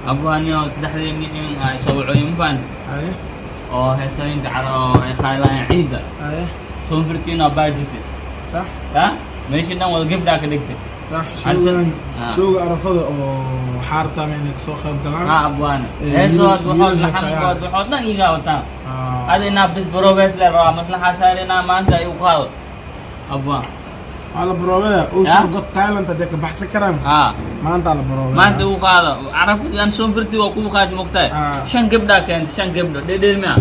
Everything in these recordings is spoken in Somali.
Abwaanyo saddexdii nin ay soo wacooyin baan oo heesooyinka caro oo ay qaadayaan ciidda. Soonfurtiina baajisi. Sax. Ya meeshii dhan wada gabdhaa ka dhigtay. Sax. Hadda- showgan Ah. Showga Arafada oo waxaa rabtaa inay kasoo qayb galaan. Ha, abwaane. Heesood heesood wiilal waxood heesayaan. laxankood waxood dhan igaa wataan. Ah. Hada inaa bis barobees le rabaa maslaxa saar inaa maanta ay u qaado, abwaan. Waa la baroobaya. Ocean Got Talent hadday ka baxsan karaan. Maanta la baroobaya. Maanta u qaado Carafadii aan soonfurtii waa kuu qaadi, mogtahay? Ah. Shan gabdhaa keentay, shan gabdho dhedheel miya?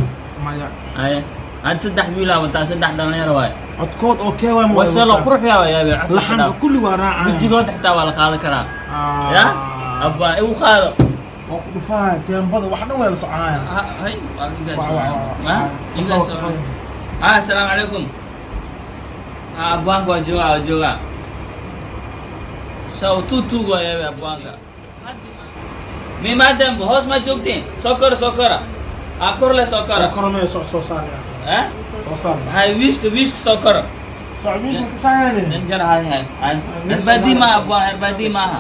Maya. Aye, had saddex wiilaa wataa, saddex dhalinyaro waaye. Codkood oo kee waay ma wasalo qurux yaa yaabe codka. Laxanka kulli waa raacaya. Wejigood xitaa waa la qaadan karaa. Ya abwaan, igu qaado. Waa ku dhufaaya teembada, wax dhan way la soconayaan. Hay, waa igaa. Wa- Ha, igaa soo. Ah, asalaamu calaykum. Ah, abwaanka waa joogaa, waa joogaa. Saw tuug waa yaabe abwaanka. Mi maadaambu hoos ma joogtiin? Soo kora, soo kora. Ah, kor le soo kora. Soo koromee, soo soo saar. Eh? Soo saar. Hay, wiishka, wiishka soo kora. Soo wiisha ka saayane. Danjar, hay hay hay. Herbaadii ma, abwaan, herbaadii maaha.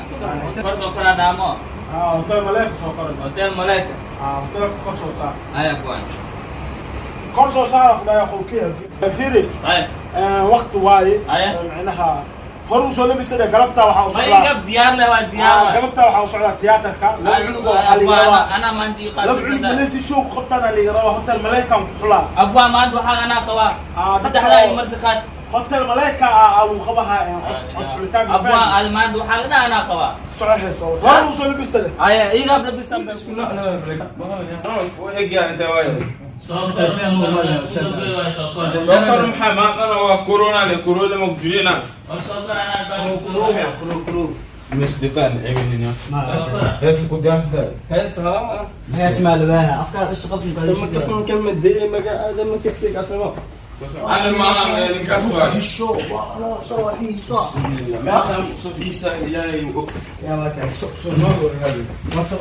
Kor soo kora dhaamo. Ah, Hotel Malaika soo koro. Hotel Malaika. Ah, hotelka kor soo saar. Hay, abwaan. Kor soo saar ku qowkiya fiiri. Hay. Waqti waaye. Aye. Macnaha hor usoo labistay, galabta waxaa u Ma socdaa. igab diyaar le, waa diyaar Ah, waay. galabta waxaa u socdaa tiyaatarka laba cunug oo waxaa liga rabaa. Anaa maanta ii Laba cunug qaadsan. Malaysia show ku qabtaan liga rabaa, Hotel Malaika ku xulaa. Abwaan, maanta waxaa anaa qabaa. Ah, dadka saddexdaa iyo marti qaad. Hotel Malaika aa lagu qabahaa cod xulitaanka. Abwaan, aad maanta waxaa dhan anaa qabaa. Socohayso, hor usoo labistay. Aya, igaab labisan. Soo kor, maxaa maantana waa corona le, corona ma kujirinaas. Misdiqaan eeganina. Hees ku diyaarsaday. Hees ها. هي اسمع لباها افكار ايش قبل. لما كسر كلمة دي ما قاعد ما كسيك أصلا. Ana ma ninkaas waa. صو. Meeshaan soo ciisa Ilaahay og. يا ما كان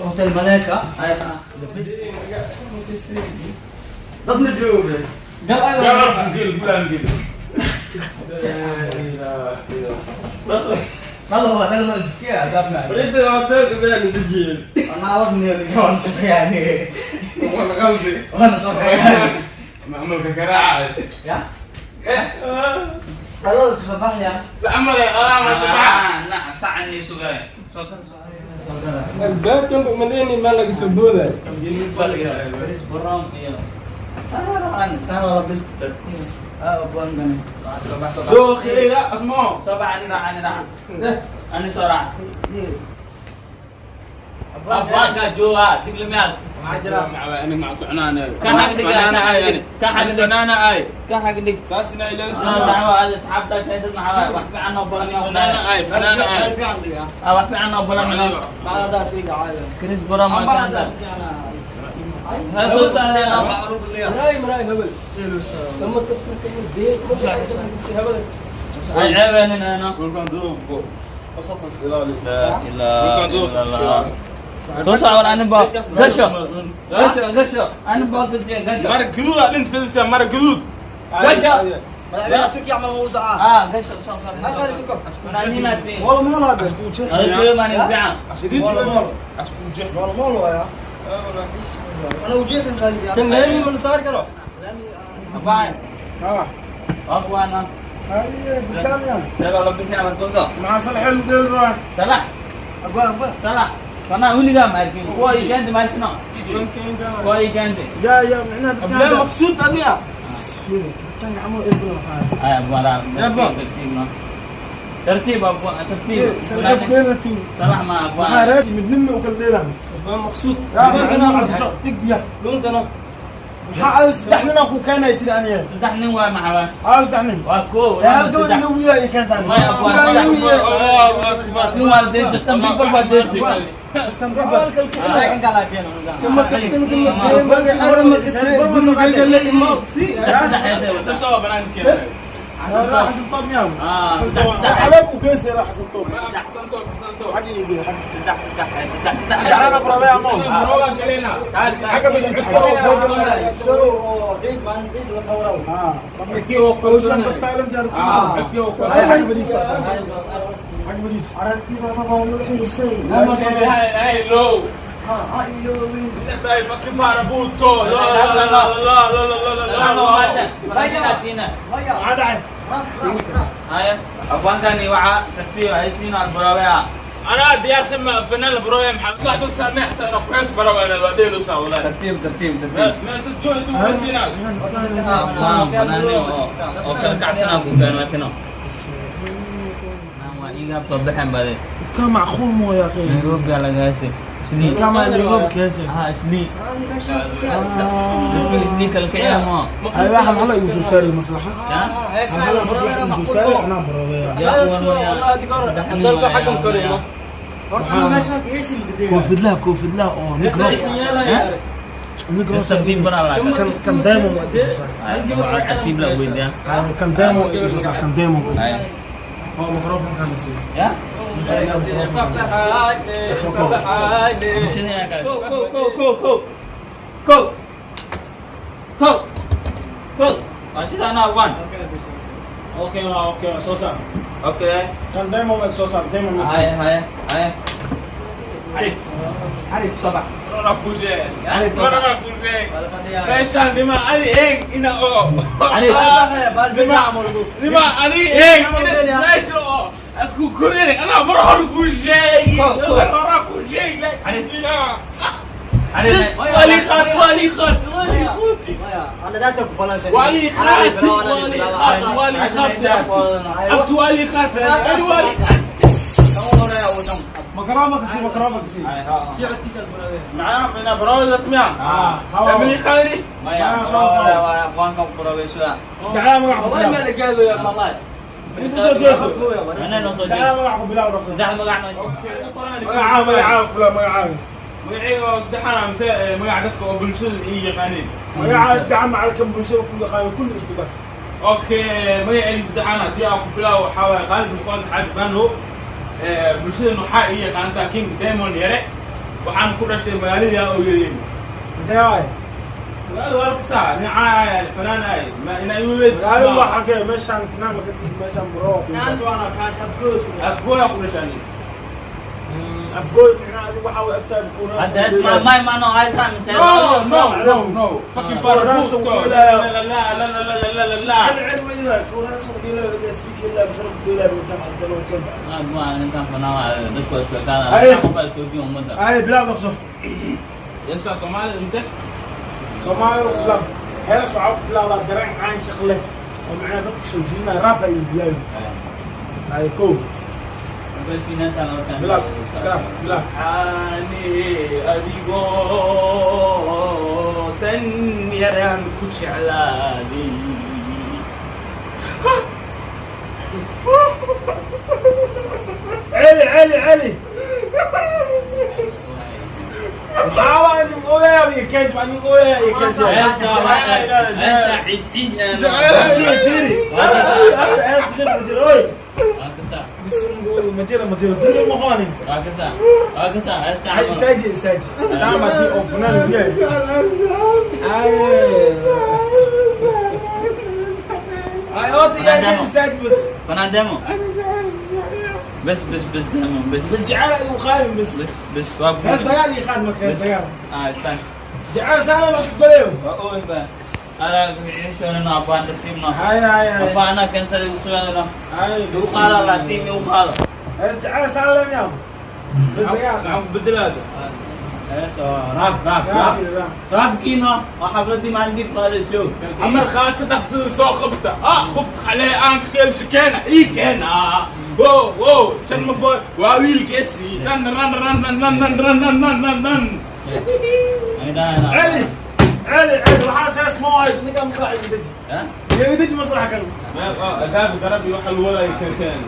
هوتيل ملاكا ضد الجوب. قال أنا Yaa markan gel gulaan gel. La ilaha illa. هذا هو هذا يا دافنا. بريد هوتيل قبل تجيل. انا عوضني وانا صبح يعني. Wala qalbi. وانا صبح يعني. Macmalka garaaca. يا هذا صباح يا Samal alaama sabax. Sacani sugay. الباب كان مليني ما لقى سدودة. اه ابوان. Dookheyga asmo. Soo bax, ani raac, ani raac, ani soo raac. Abwaankaa joogaa diglimiyaas. Ani mac socnaana. Kan xag dhig, kan xag dhig, kan xag dhig. Socnaana ay. Kan xag dhig. Saasina ilaa Saaxibo, aad asxaabta kaysad maxaa waaye? Wax fiican oo badan yaa Fanaana ay, fanaana ay. Ah, wax fiican oo badan. بعد هذا سيق عالم. Chris Brown ma kaanta soo saareen. راي مراي هبل لما كسر كلمة دي ما قاعد هبل. Ay ceebeenin ana. Dhulkan duubko. Wasaqda ilaali. La ilaha Dhulkan duub. illa Allah. Soo socon, ani ba gasho, gasho, gasho, ani ba gasho, gasho. Mara guduud aad inta fidisay, mara guduud. Gasho. مدحوينها تركيا عمل موزعة. Ah, gasho, soo soo. ما قال سكر. Fanaaniinaad tihiin. والله ما لعب. Adiga maan fiican. والله Asku jeex. والله ما له يا انا وجيت خالد يا كان لامي من صار كانوا. Abaan. Ah. Waa kuwaana. Haye, bukaan. Dalo labisay amar kunto. Maxaa salxel del raa? Salax. ابوان ابوان. Salax. Kana weligaa ma arkin. Kuwa ii keentay ma arkino. Kuwa ii keentay. Ya ya macnaha أبلا مقصود أدنى. bukaan gacmo ilmo waxaa. Ay, abwaan. Abwaan. Tartiib no. Tartiib, abwaan, tartiib. Salxel dheelatu. Salax ma Maxaa abwaan. raadi midnimo u kala dheelaan. أبلا مقصود. Ya macnaha tig ya. لون أنا. Maxaa aad saddex nin aan ku keenay tiri aniga? Saddex nin waay maxaa waay? Aa, saddex nin. Waa koow. Ee, hal gabadh iga wiila ay keentaan. Maya, abwaan, saddex nin. Allahu akbar. Nin waa Justin Bieber baa deystay. لكن قال لك لما كسر كلمة دي ما قاعد ما كسر قال ما سي. Saddex heesay wataa. Sabta waa banaan keenay. Xasan Toob miyaa? Ah, saddex, saddex. Xabeeb u keensay Xasan Toob. Xasan Toob, Xasan Toob. Xagga ii geey, xagga. Saddex, saddex, saddex, saddex. Gacana barabaya mo. Roga galena. Taal, taal. Xagga fadhiisa. شو عيد ما عيد ولا Ah. Markii uu Ocean qowsanay. Got Talent jaar. Ah, markii uu Ay, xagga fadhiisa. Xagga fadhiisa. Ay, low. Dai, fatti fare butto. La la la la la la la la. Maxaa dhacay? Abwaankani waxaa tartiib haysiin alburaabeha. انا diyaarsan ma fanaan bro maxaa maskaxda saarnay xataa inaan ku hees baro waa waa dheelusaa wallahi. Tartiib tartiib tartiib. Ma inta joogto wasiina. Abwaan fanaani oo kala kacsanaa ku keen laakiin waa iiga soo baxeen bade. Ka macquul moo yaa akhi. Nairobi aa laga heesay. Islii. Kama Nairobi keentay. Ha islii. Dadka islii kala kiciya moo. Ay waxa maxaa igu soo saaray maslaxa? Ya? Maxaa maslaxa igu soo saaray anaa baroobaya. Yaa kuwan yaa. Koofidlaha koofidlaha oo Negros. Negros. Tartiib baraa laa. Kan kan diamond waa igu soo saaray. Tartiib la weydiyaa. Kan diamond waa igu soo saaray kan diamond. Oo microphone kan la siiyo. Ya? Soo koob. Sidee kale. Go go go go go go go. Waa sida anaa abwaan. Okay, okay, soo saar. Okay. Kan diamond waa soo saar diamond. Haya haya haya. Xarif. Xarif soo bax. Corona ku sheeg. Xarif soo bax. Corona ku sheeg. Meeshaan nima ani eeg ina oo. Xarif. Nima ani eeg ina meesha oo isku korin anaa mar hore ku sheeg. Mar hore ku sheeg. Xarif. Wali khat wali khat wali khuti. Wali khati wali khat wali khat. Abdu wali khat wali khat. Microphone si microphone si. معاه من برودة مياه. Ah, من خالي. Maya, waa abwaanka ku burabeysada. Isticmaal magaca ku والله ما bilaab. لقيته يا والله. Inta soo jeeso. Ana noo soo Isticmaal jeeso. magaca ku bilaab rabto. Saddex magac noo. Magaca magaca ku bilaab magacaaga. Magacayga waa saddexaan mise magaca dadka oo bulshada ii yaqaaniin. Magaca isticmaal maca bulshada ku yaqaan kulli isku dar. Okay, magacayga saddexaan haddii aan ku bilaabo waxaa waaye Khaalid Muqaan Xaaji Bano. Bulshadana waxaa ii yaqaantaa King Diamond Yare. Waxaan ku dhashtay magaalada Ogeyn. Intee waay? Magaalada waa kusaa nin fanaan ay ma ina igu weyd. Magaalada waxaa ka meeshaan fanaan ma ka tigi meeshaan bro. Afgooya ku dhashay. Afgooy micnaha adigu waxaa way agtaada kuuna. Hadda isma may ma noo haysaa mise. No, no, no, no. Fucking farabuuto. La la la la la la la la. Abwaan ninkan fanaan waa dadku waa isku Ay. ekaanaya. Qof waa isku egyihiin ummadda. Ay bilaab dhaqso. Yansa Soomaali mise? Soomaali ku bilaab. Hees waxaa ku bilaabaa dareen caan shaq leh oo macnaha dadka soo jiidanaya raab ayuu bilaabi. Ay kow Marka isfiinaysaa laba tan. bilaab iskalaab bilaab. Ani adigoo tan yaraan ku jeclaaday. Celi celi celi. Maxaa waa nin ooyaya iyo keej baa nin ooyaya iyo keej. Heesta heesta ciis ciis ee Fiiri fiiri. Hees ma jiro oy. Waa kasaa. Ma jiro ma jiro dulmi ma qoonin. Waa kasaa. Waa kasaa heesta. Ay istaaji istaaji. Saama haddii oo fanaan uu yahay. Ay. Ay oota yaa istaaji bas. Fanaan demo. Bes bes bes demo bes. بس جعل وخايم بس Bes bes waa ku. هاس دقال يخاد ما خير دقال Ah istaan. جعل سالم بس قليل Waa ooy ba. Ala ciishoonana abwaan tartiibna. هاي هاي هاي Abwaan anaa keensaday u sugaadana. هاي U qaada la tiimi u qaada. هاس جعل سالم يا بس دقال Maxaan ku bedelaada? Heesta raab raab raab. Raabkiina waa xafladii maalintii qaadayso. Amar qaata dhaqsida soo qabta. Ah, khufta xalee aan ka kheel shikeena ii keena. Wow, wow, jan ma boy, waa wiilkeesii. Nan nan nan nan nan nan nan nan nan nan nan. علي علي علي وحاس هاس ما وايد نقام قاعد يدج Ha? يدج مسرح كان Adaab garab iyo waxa lagu wadayo keenteen.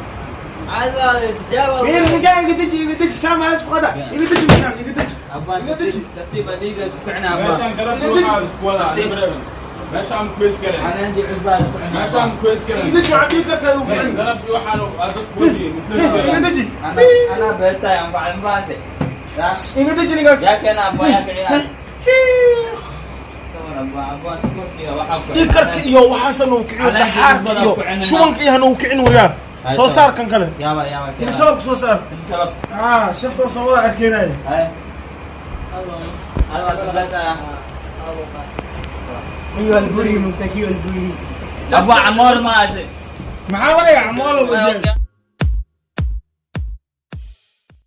مين نقام يدج يدج سام هاس فقدا يدج مكان يدج Abwaan يدج tartiib adiga isku kicina abwaan. Meeshaan garab iyo waxaa isku wadaa. Meeshaan ku weys galeen. Anaa عندي cusbaa isku kicina. Meeshaan ku weys galeen. يدج وعبيك لك Garab iyo waxaa dadku wadiyay. يدج Ana ana beesta anfacay maante. Ya يدج نقام yaa keena abwaan yaa kicina. Abwaan abwaan isku waxaa ku. Dhiigkarka iyo waxaasan uu kicin saxaarka iyo shubanka iyo hanu kicin wariyaan soo saar kan kale. Yaaba yaaba Timi shalabka soo saar. Shalab. Ah, shirka soo wada arkeenaya. Hay. ايوه البوري منتكي البوري. Abwaa camool maase. Maxaa waaya camoolo wajah?